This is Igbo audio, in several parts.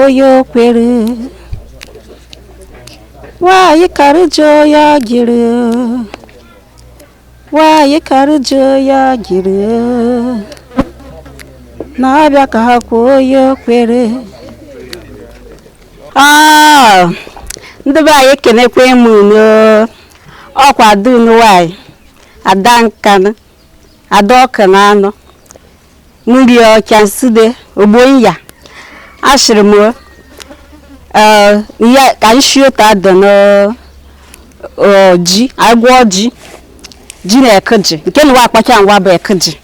onye okwere. Nwaanyị karịjọ ya gịrị, nwaanyị karịjọ ya gịrị, na-abịa ka ha kwuo onye okwere. Ah, ndị be anyị, ekenekwe m unu. Ọkwa ada unu nwanyị, ada Nkanụ, ada ọka na anụ nri ọcha nside ogbonya. Asịrị m ya ka anyị shie ụtọ adị ji agwọ ji, ji na eke ji nke na akpacha ngwa bụ eke ji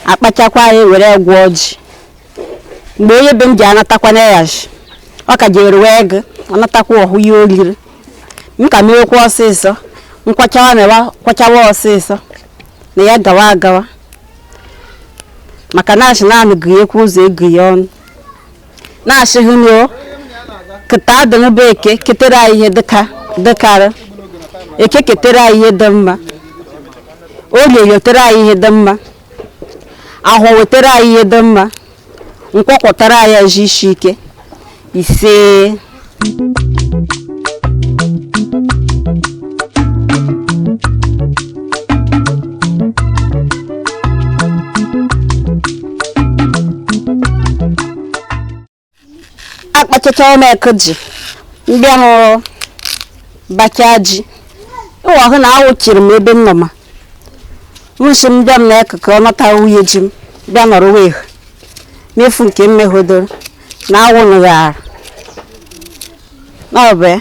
akpachakwa ya were gwọọ ji. Mgbe onye be m ji anatakwa na ya ji ọ ka jere wee ego ọ natakwa ọhụ ya oriri m ka mewekwa ọsịsọ nkwachawa na kwachawa ọsịsọ na ya gawa agawa, maka na achị naanị gụnyekwa ụzọ ego ya ọnụ na-achị hụ na kịta adịnụba eke ketere anyị ihe dịka dịkarị eke ketere anyị ihe dị mma, orie wetere anyị ihe dị mma, ahụ wetere anyị ihe dị mma, nkwọkwọtara anyị ezi isi ike. Ise. Akpachacha m eke ji mbịa m bacha ji ịwa hụ na awụchiri m ebe m nọ, ma m si m bịa m na ka ọ nata nwunye ji m bịa nọrọ wee mefu nke m mehodoro na awụ nụghara n'ọbụ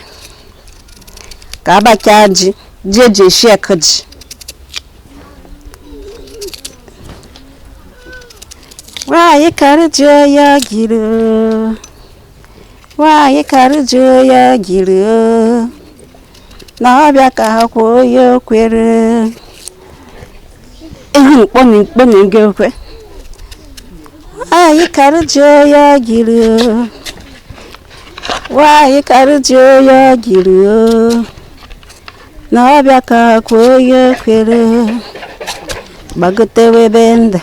ka abacha ji, ji eji esi eke ji. Nwaanyị karịjọ ya gịrị, nwaanyị karịjọ ya gịrị, na ọbịa ka ha kwuo onye okwere ehi mkpọ na mkpọ na ngekwe. Nwaanyị karịjọ ya gịrị, nwaanyị karịjọ ya gịrị, na ọbịa ka ha kwuo onye okwere. Gbagotewe ebe ndụ,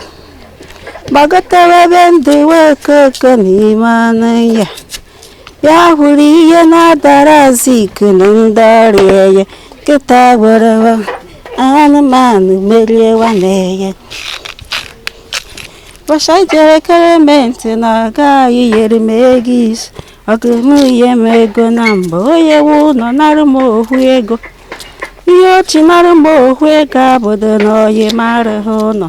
gbagotewe ebe ndụ wee koko n'ime anụ ya ya hụrụ ihe na-adara azụ ikunu ndị ọrịa ya nkịta gwere anụmanụ merie nwanne ya. Bọsa jere ekerementi na ọga anyị nyere m ego isi ọgụ m nye m ego na mbụ onye wu ụlọ nara m ohu ego ihe ochi nara m ohu ego abụdo na oyi marịghị ụlọ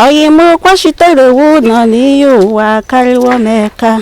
oyi m kwashitere ụlọ na ihe ụwa karịwo m eka.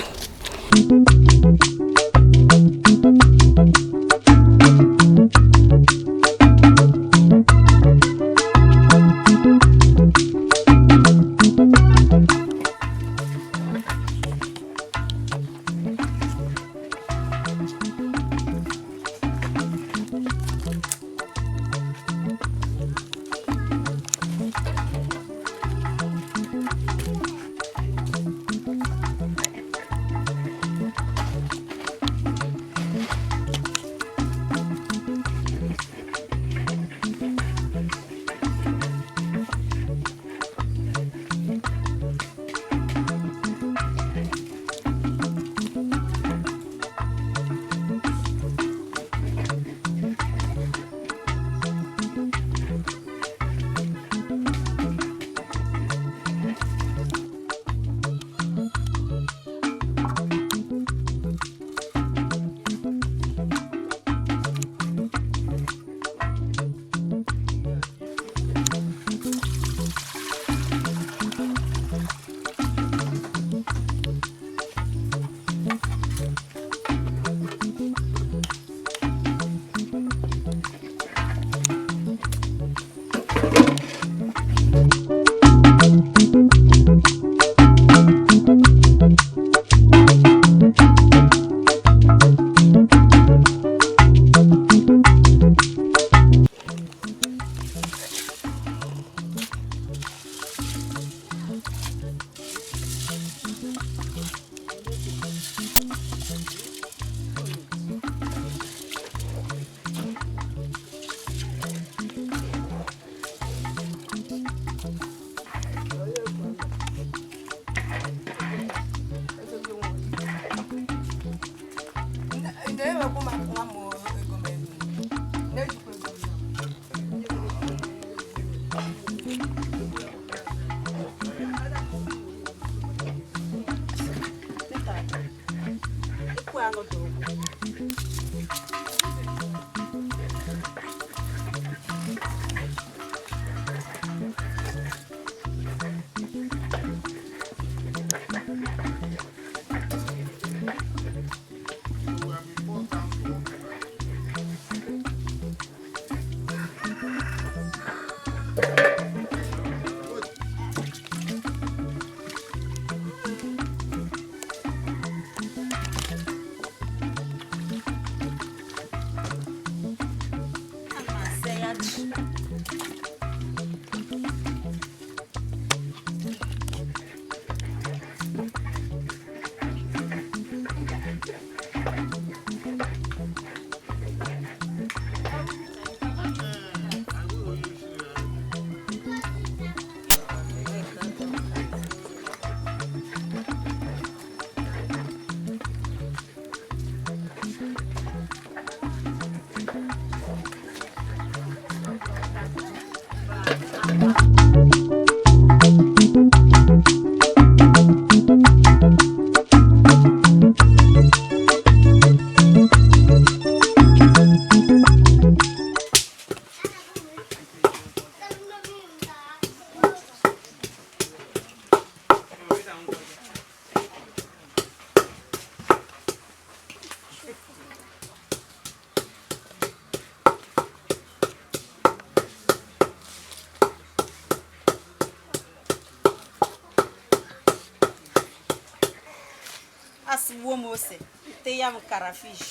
Asụgbuo m ose te ya m karafish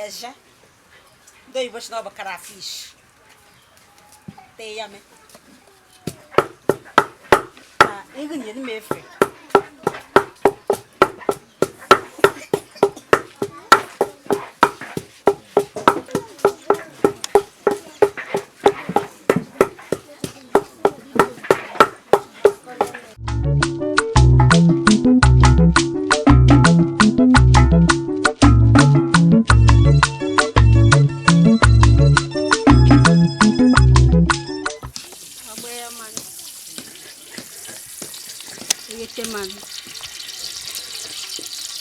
eje ndị oyibo sị na ọ bụ karafish te ya m na ịgụnye m efe.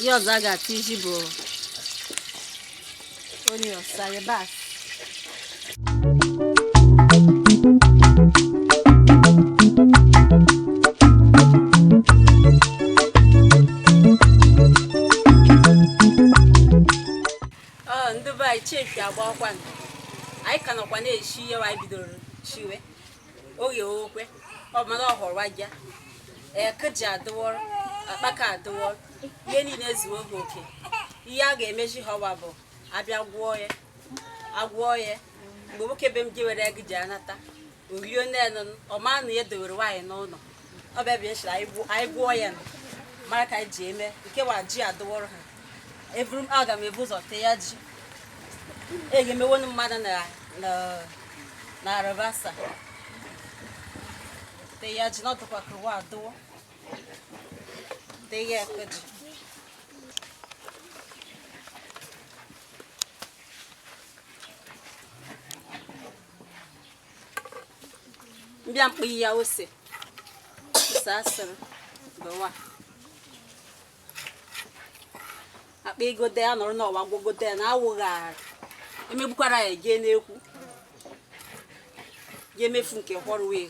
Ihe ọzọ a ga-atụ iji bụ onion, yabasị. Ndị be anyị chefi agba ọkwa anyị ka nọkwa na-eshi ihe anyị bidoro chiwe oge okwe ọ mana ọ họrọ ya ekeji adịwọrọ akpaka adịwọrọ ihe niile zuo ha oke. Ihe a ga-emeji ha ọwa bụ abịa gwụọ ya agwụọ ya mgbe nwoke be m ji were ego ji anata orio nenu ọma na ya dowere nwaanyị n'ụlọ ọ bịa bịa nshiri anyị gwụọ ya mara ka anyị ji eme nke wa ji adịwọrọ ha eburu aga m ebu ụzọ tee ya ji e ga-emewonu mmadụ na arabasa tee ya ji n'ọdụkwa ka ụwa adịwọ tee ya ji. Mbịa mkpi ya ose ose asịrị bụwa akpa ego de ya nọrọ n'ọwa gwogode ya na awụghara emegbukwara ya jee n'ekwu jee emefu nke họrọ wee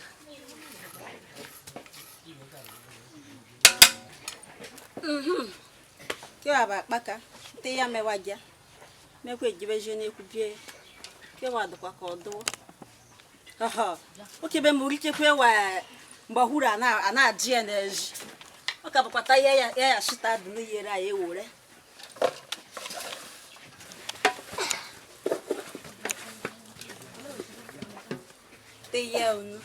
kewa bụ akpaka te ya mewa ja mekwa ejibezie n'ekwu bie kewa dịkwa ka ọ dụọ. Oke be m richekwa wa mgbe huru a na-ajị ya n'ezi ọ ka bụkwata ya ya shita dị n'iyere anyị ewere te ya unu.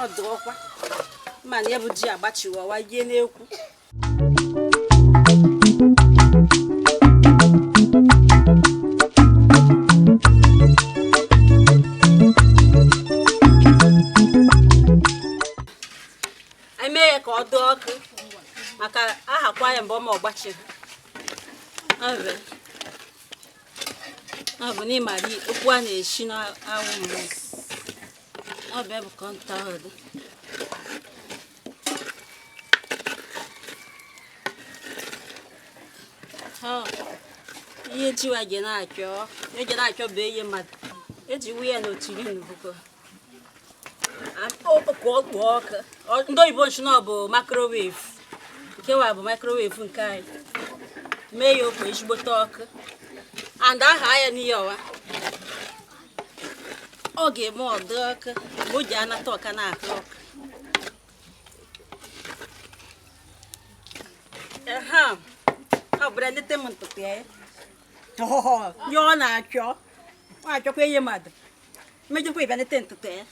Ọ dụọkwa mana ya bụ ji agbachiwa wa yie n'ekwu. Anyị mee ya ka ọ dị ọkụ maka ahakwa ya mgbe ọma ọgbachi. Ọ bụ na ịmara okwu a na-esi n'anwụ mmụọ. Ọ bụ ebe ka nta ọ dị. Ihe jiwa je na-achọ, eje na-achọ bụ ihe mmadụ. Eji wu ya n'otiri n'ubuko. Ọkụ ọkpụ ọkụ. Ndị oyibo nshi na ọ bụ microwave. Nke wa bụ microwave nke anyị. Mee ya okwu ezigbote ọkụ. And aha ya n'ihe ọwa. Ọ ga-eme ọdụ ọkụ mgbe o ji anata ọka na-ahụ ọkụ. Ọ bụrụ nete m ntụtụ ya. Ihe ọ na-achọ. Ọ achọkwa ihe mmadụ. Mmejọkwa ịbịa nete ntụtụ ya.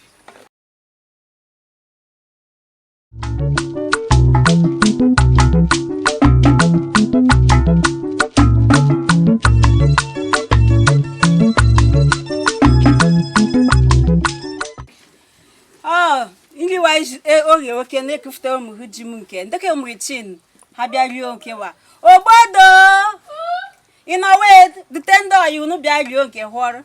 Ọ nri wa oge oke na-ekufute ụmụ ji m nke ndeke ụmụ chin ha bịa rie oke wa ogbodo ị nọ wee dute ndị ọyị unu bịa rie nke hụọrọ.